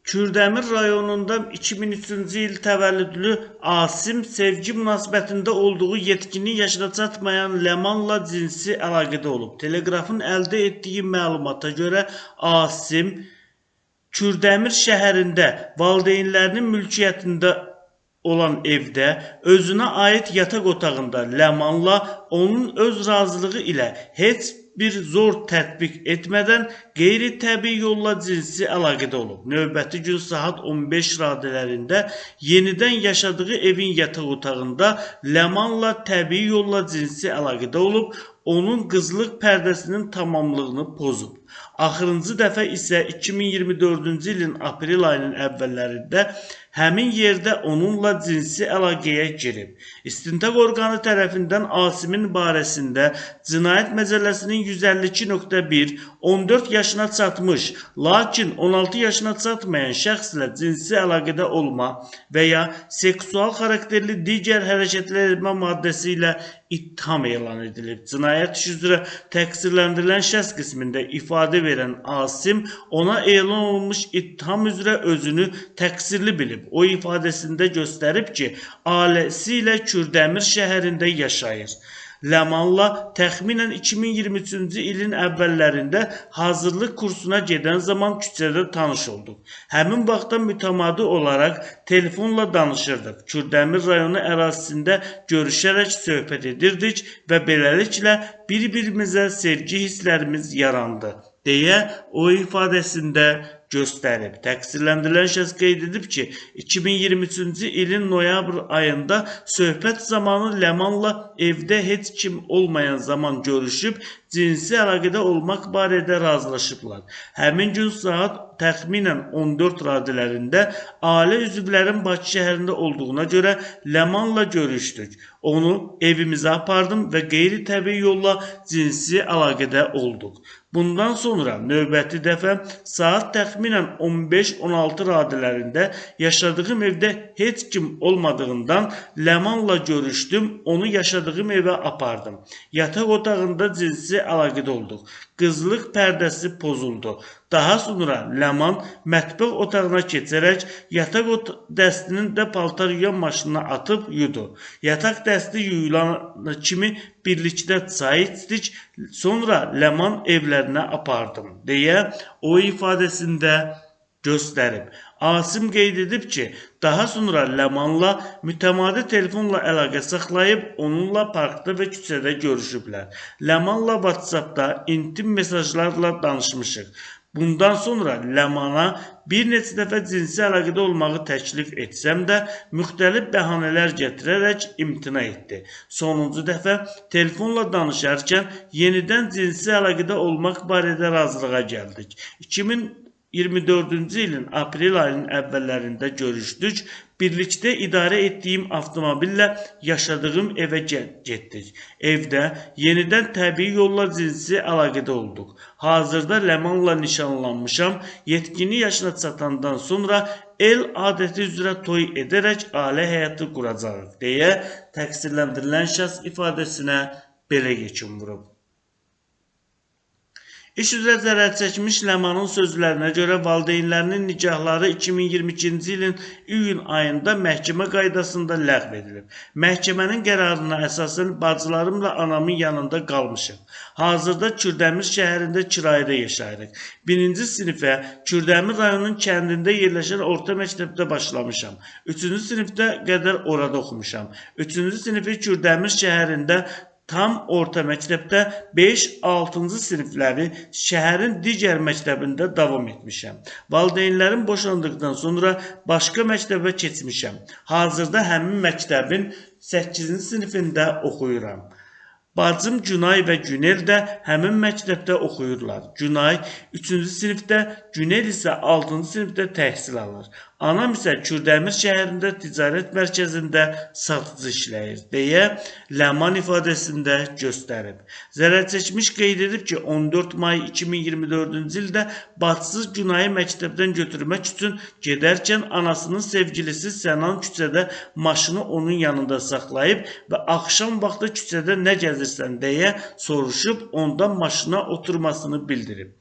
Kürdəmir rayonunda 2003-cü il təvəllüdlü Asim sevgi münasibətində olduğu yetkinlik yaşına çatmayan Ləmanla cinsi əlaqədə olub. Teleqrafın əldə etdiyi məlumata görə Asim Kürdəmir şəhərində valideynlərinin mülkiyyətində olan evdə özünə aid yataq otağında Ləmanla onun öz razılığı ilə heç bir zor tətbiq etmədən qeyri-təbii yolla cinsi əlaqədə olub. Növbəti gün saat 15 radələrində yenidən yaşadığı evin yataq otağında Ləmanla təbii yolla cinsi əlaqədə olub, onun qızlıq pərdəsinin tamamlığını pozub. Axırıncı dəfə isə 2024-cü ilin aprel ayının əvvəllərində həmin yerdə onunla cinsi əlaqəyə girib. İstintaq orqanı tərəfindən Asimin barəsində Cinayət Məcəlləsinin 152.1 14 yaşına çatmış, lakin 16 yaşına çatmayan şəxslə cinsi əlaqədə olma və ya seksual xarakterli digər hərəkətlər etmə maddəsi ilə ittiham elan edilib. Cinayət işi üzrə təqsirləndirilən şəxs qismində ifadə verən Asim ona elan olunmuş ittiham üzrə özünü təqsirli bilib. O ifadəsində göstərib ki, ailəsi ilə Kürdəmir şəhərində yaşayır. Ləmanla təxminən 2023-cü ilin əvvəllərində hazırlıq kursuna gedən zaman küçədə tanış olduq. Həmin vaxtda mütəmadi olaraq telefonla danışırdıq. Kürdəmir rayonu ərazisində görüşərək söhbət edirdik və beləliklə bir-birimizə sevgi hisslərimiz yarandı, deyə o ifadəsində göstərib. Təqsirləndirilən şəxs qeyd edib ki, 2023-cü ilin noyabr ayında söhbət zamanı Ləmanla evdə heç kim olmayan zaman görüşüb cinsi əlaqədə olmaq barədə razılaşıblar. Həmin gün saat təxminən 14 radələrində ailə üzvlərin Bakı şəhərində olduğuna görə Ləmanla görüşdük. Onu evimizə apardım və qeyri-təbii yolla cinsi əlaqədə olduq. Bundan sonra növbəti dəfə saat təxminən 15-16 radələrində yaşadığım evdə heç kim olmadığından Ləmanla görüşdüm, onu yaşadığım evə apardım. Yataq otağında cinsi əlaqədə olduq. Qızlıq pərdəsi pozuldu. Daha sonra Ləman mətbəx otağına keçərək yataq dəstinin də paltar yuyan maşınına atıb yudu. Yataq dəsti yuyulan kimi birlikdə çay içdik. Sonra Ləman evlərinə apardım, deyə o ifadəsində göstərib. Asim qeyd edib ki, daha sonra Ləmanla mütəmadi telefonla əlaqə saxlayıb, onunla parkda və küçədə görüşüblər. Ləmanla WhatsApp-da intim mesajlarla danışmışıq. Bundan sonra Ləmana bir neçə dəfə cinsi əlaqədə olmağı təklif etsəm də, müxtəlif bəhanələr gətirərək imtina etdi. Sonuncu dəfə telefonla danışarkən yenidən cinsi əlaqədə olmaq barədə razılığa gəldik. 2024-cü ilin aprel ayının əvvəllərində görüşdük. Birlikdə idarə etdiyim avtomobillə yaşadığım evə getdik. Evdə yenidən təbii yolla cinsi əlaqədə olduq. Hazırda Ləmanla nişanlanmışam. Yetkinlik yaşına çatandan sonra el adəti üzrə toy edərək ailə həyatı quracağıq, deyə təqsirləndirilən şəxs ifadəsinə belə yekun vurub. İş üzrə zərər çəkmiş Ləmanın sözlərinə görə valideynlərinin nikahları 2022-ci ilin iyun ayında məhkəmə qaydasında ləğv edilib. Məhkəmənin qərarına əsasən bacılarımla anamın yanında qalmışıq. Hazırda Kürdəmir şəhərində kirayədə yaşayırıq. 1-ci sinifə Kürdəmir rayonunun kəndində yerləşən orta məktəbdə başlamışam. 3-cü sinifdə qədər orada oxumuşam. 3-cü sinifi Kürdəmir şəhərində tam orta məktəbdə, 5-6-cı sinifləri şəhərin digər məktəbində davam etmişəm. Valideynlərim boşandıqdan sonra başqa məktəbə keçmişəm. Hazırda həmin məktəbin 8-ci sinifində oxuyuram. Bacım Günay və Günel də həmin məktəbdə oxuyurlar. Günay 3-cü sinifdə, Günel isə 6-cı sinifdə təhsil alır. Anam isə Kürdəmir şəhərində ticarət mərkəzində satıcı işləyir, deyə Ləman ifadəsində göstərib. Zərər çəkmiş qeyd edib ki, 14 may 2024-cü ildə bacısı Günayı məktəbdən götürmək üçün gedərkən anasının sevgilisi Sənan küçədə maşını onun yanında saxlayıb və axşam vaxtı küçədə nə gəzirsən deyə soruşub ondan maşına oturmasını bildirib.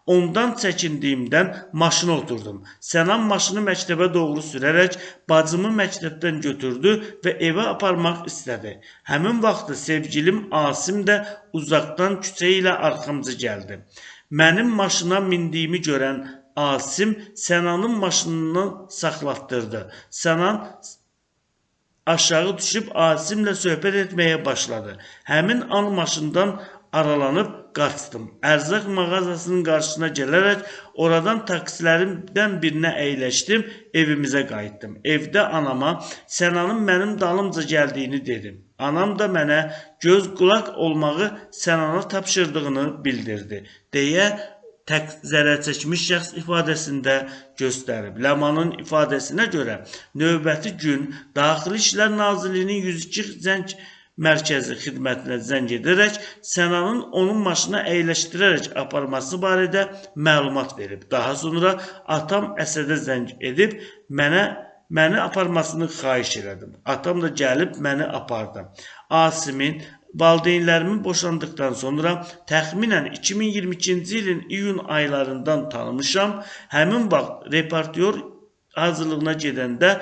Ondan çəkindiyimdən maşına oturdum. Sənan maşını məktəbə doğru sürərək bacımı məktəbdən götürdü və evə aparmaq istədi. Həmin vaxtı sevgilim Asim də uzaqdan küçə ilə arxamca gəldi. Mənim maşına mindiyimi görən Asim Sənanın maşınını saxlatdırdı. Sənan aşağı düşüb Asimlə söhbət etməyə başladı. Həmin an maşından aralanıb qaçdım. Ərzaq mağazasının qarşısına gələrək oradan taksilərimdən birinə əyləşdim, evimizə qayıtdım. Evdə anama Sənanın mənim dalımca gəldiyini dedim. Anam da mənə göz qulaq olmağı Sənana tapşırdığını bildirdi, deyə tək zərər çəkmiş şəxs ifadəsində göstərib. Ləmanın ifadəsinə görə növbəti gün Daxili İşlər Nazirliyinin 102 zəng mərkəzi xidmətinə zəng edərək Sənanın onun maşına əyləşdirərək aparması barədə məlumat verib. Daha sonra atam Əsədə zəng edib məni aparmasını xahiş elədim. Atam da gəlib məni apardı. Asimin valideynlərimin boşandıqdan sonra təxminən 2022-ci ilin iyun aylarından tanımışam. Həmin vaxt repertuar hazırlığına gedəndə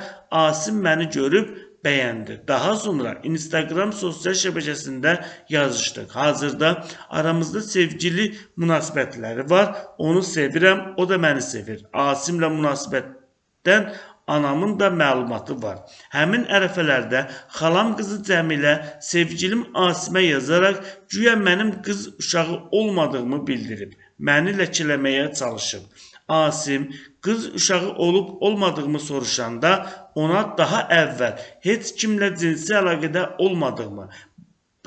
Asim məni görüb bəyəndi. Daha sonra Instagram sosial şəbəkəsində yazışdıq. Hazırda aramızda sevgili münasibətləri var. Onu sevirəm, o da məni sevir. Asimlə münasibətdən anamın da məlumatı var. Həmin ərəfələrdə xalam qızı Cəmilə sevgilim Asimə yazaraq güya mənim qız uşağı olmadığımı bildirib. Məni ləkələməyə çalışıb. Asim qız uşağı olub olmadığımı soruşanda ona daha əvvəl heç kimlə cinsi əlaqədə olmadığımı,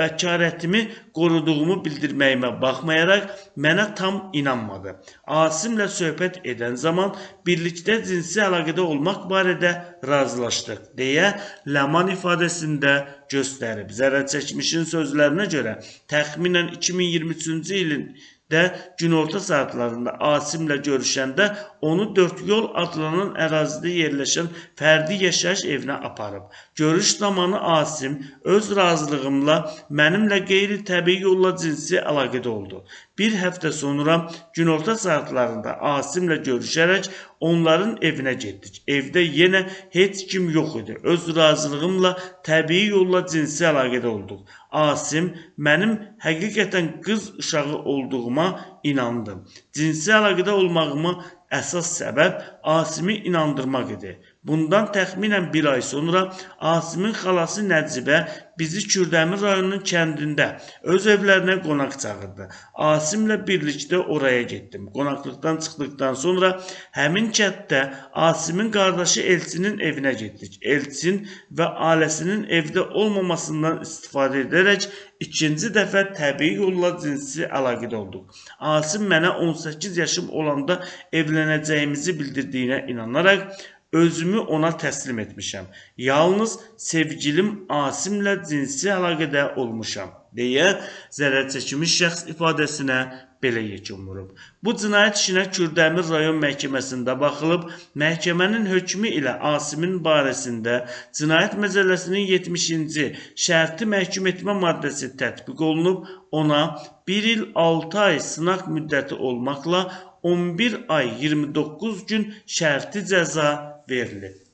bəkarətimi qoruduğumu bildirməyimə baxmayaraq mənə tam inanmadı. Asimlə söhbət edən zaman birlikdə cinsi əlaqədə olmaq barədə razılaşdıq, deyə Ləman ifadəsində göstərib. Zərər çəkmişin sözlərinə görə təxminən 2023-cü ilin də günorta saatlarında Asimlə görüşəndə onu Dörd Yol adlanan ərazidə yerləşən fərdi yaşayış evinə aparıb. Görüş zamanı Asim öz razılığımla mənimlə qeyri-təbii yolla cinsi əlaqədə oldu. Bir həftə sonra günorta saatlarında Asimlə görüşərək onların evinə getdik. Evdə yenə heç kim yox idi. Öz razılığımla təbii yolla cinsi əlaqədə olduq. Asim mənim həqiqətən qız uşağı olduğuma inandı. Cinsi əlaqədə olmağıma əsas səbəb Asimi inandırmaq idi. Bundan təxminən bir ay sonra Asimin xalası Nəcibə bizi Kürdəmir rayonunun kəndində öz evlərinə qonaq çağırdı. Asimlə birlikdə oraya getdim. Qonaqlıqdan çıxdıqdan sonra həmin kənddə Asimin qardaşı Elçinin evinə getdik. Elçin və ailəsinin evdə olmamasından istifadə edərək ikinci dəfə təbii yolla cinsi əlaqədə olduq. Asim mənə 18 yaşım olanda evlənəcəyimizi bildirdiyinə inanaraq özümü ona təslim etmişəm. Yalnız sevgilim Asimlə cinsi əlaqədə olmuşam, deyə zərər çəkmiş şəxs ifadəsinə belə yekun vurub. Bu cinayət işinə Kürdəmir rayon məhkəməsində baxılıb. Məhkəmənin hökmü ilə Asimin barəsində Cinayət Məcəlləsinin 70-ci şərti məhkum etmə maddəsi tətbiq olunub. Ona 1 il 6 ay sınaq müddəti olmaqla 11 ay 29 gün şərti cəza verilib.